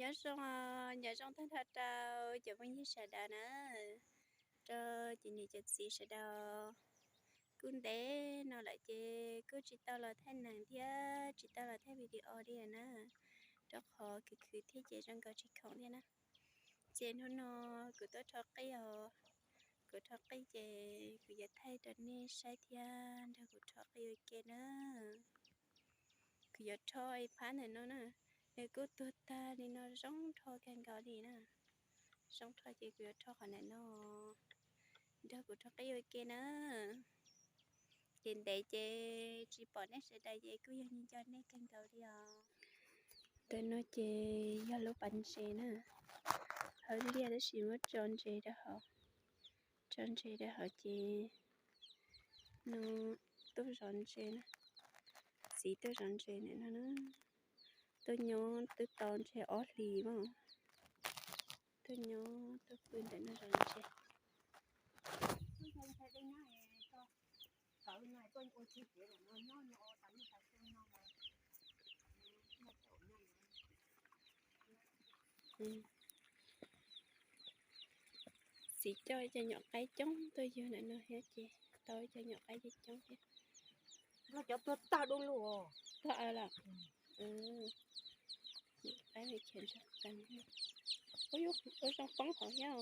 Nyob zoo, nyob zoo tag nrho rau cov phooj ywg sawv daws na, rau cov niam cov txiv sawv daws. Kuj ntev no lawm ces kuj tsis tau los thaij neeg thiab tsis tau los thaij video li na, rau qhov khwv khwv thiab ces zoo nkaus tsis khoom thiab na. Ces hnub no kuv tuaj rho qij os, kuv rho qij ces kuv yuav thaij rau nej saib thiab nrog kuv rho qij ua ke na. Kuv yuav rho ib phab ntawm no na, nws kuj tuag tag li no zoo rho kawg nkaus li na. Zoo rho ces kuv yuav rho qhov ntawm no, nrog kuv rho qij ua ke na. Ces ntev ces tsis pom nej sawv daws ces kuj yog nco nej kawg nkaus li os. Ntawm no ces yog lub pas ntses na, hauv liaj tab sis muab tso ntses rau hauv, tso ntses rau hauv ces no tuaj zov ntses na, txiv tuaj zov ntses ntawm no na. Tuaj nyob twb tau ntshe ob hlis mas, tuaj nyob tuaj pw ntawm no zov ntses. Txiv coj cov nyuam qaib coob tuaj yug ntawm no thiab ces tau cov nyuam qaib coob thiab. Cov tuag tag dua lawm. Tuag lawm. Nyuam qaib ces ntsog qees. Ua zoo poob hauv thiab.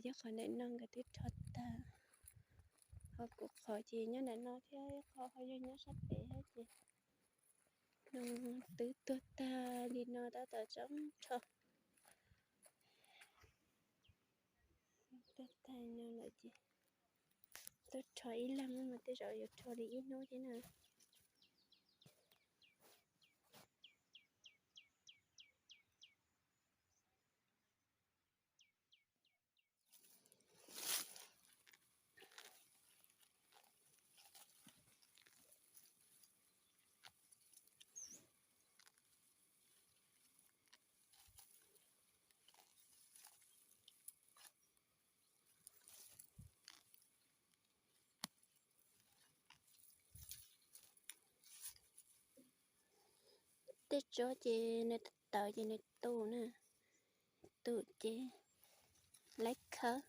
Yog qhov ntawm no nkawd twb rho tag, ho kuv qhov ces nyob ntawm no thiab, qhov ho yog nyob sab pem thiab ces no twb tuag tag li no tab tom tseem rho. Tuag tag no lawm ces tuaj rho ib leeg mas tej zaum yuav rho li ib hnub thiab na. Tej tsob ces nws tawv ces nws tu na, tu ces lawv khawb.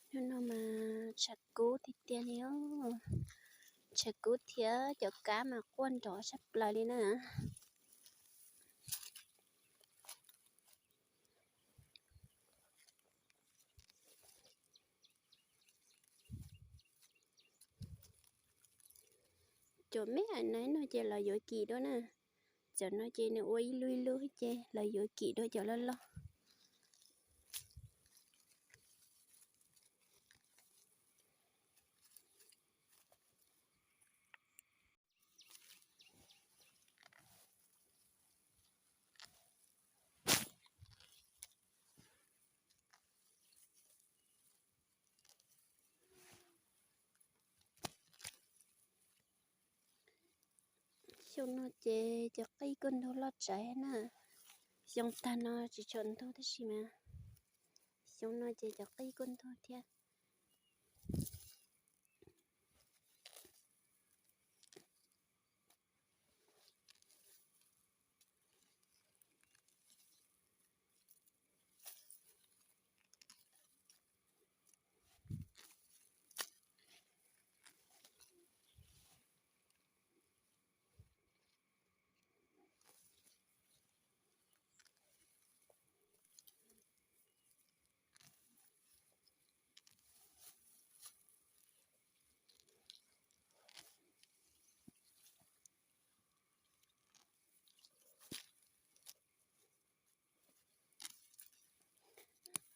Hnub no mas tshav kub tiag tiag li os. Tshav kub thiab cov kab mas quaj nrov tshaj plaws li na. Cov me a nai no ces lawv yuav kim dua na. Cov no ces nws ua ib lub ib lub ces lawv yuav kim dua cov loj loj. Xyoo no ces cov qij kuj ntug loj tsawv na. Xyoo tag no tsis tshua ntug tab sis mas xyoo no ces cov qij kuj ntug thiab.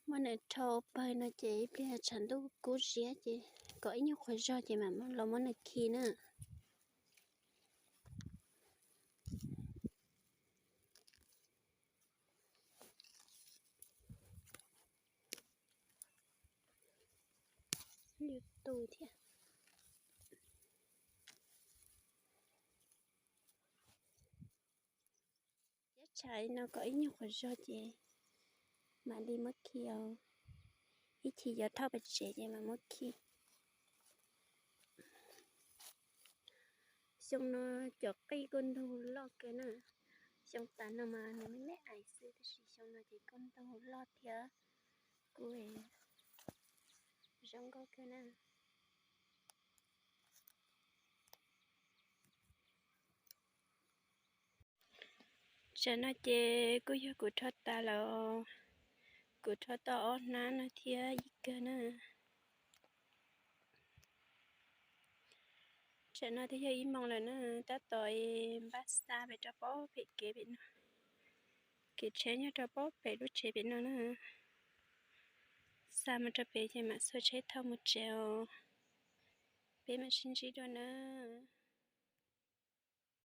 Muab nws rho pawg no ces ib pliag tshav ntuj kub ziab ces kom ib nyuag qhuav zog ces mam los muab nws khi na. Yuav tu thiab. Yav tshav no kom ib nyuag qhuav zog ces mam li muab khi os. Ib chim yuav thauj pem tsev ces mam muab khi. Xyoo no cov qij kuj ntug loj kawg na. Xyoo tas no mas nws me me ais xwb, tab sis xyoo no ces kuj ntug loj thiab kuj zoo nkauj kawg na. Tsam no ces kuj yog kuv rho tas lawm, kuv rho tau ob hnab no thiab ib kawg na. Tsam no twb yog ib moos lawm na, tab tom npaj xa pem rau pem kev pem no. Kev tsheb nyob rau pem lub tsev pem no na. Xa mus rau pem ces mam xuas tsheb thauj mus tsev os. Peb mam sib ntsib dua nawb.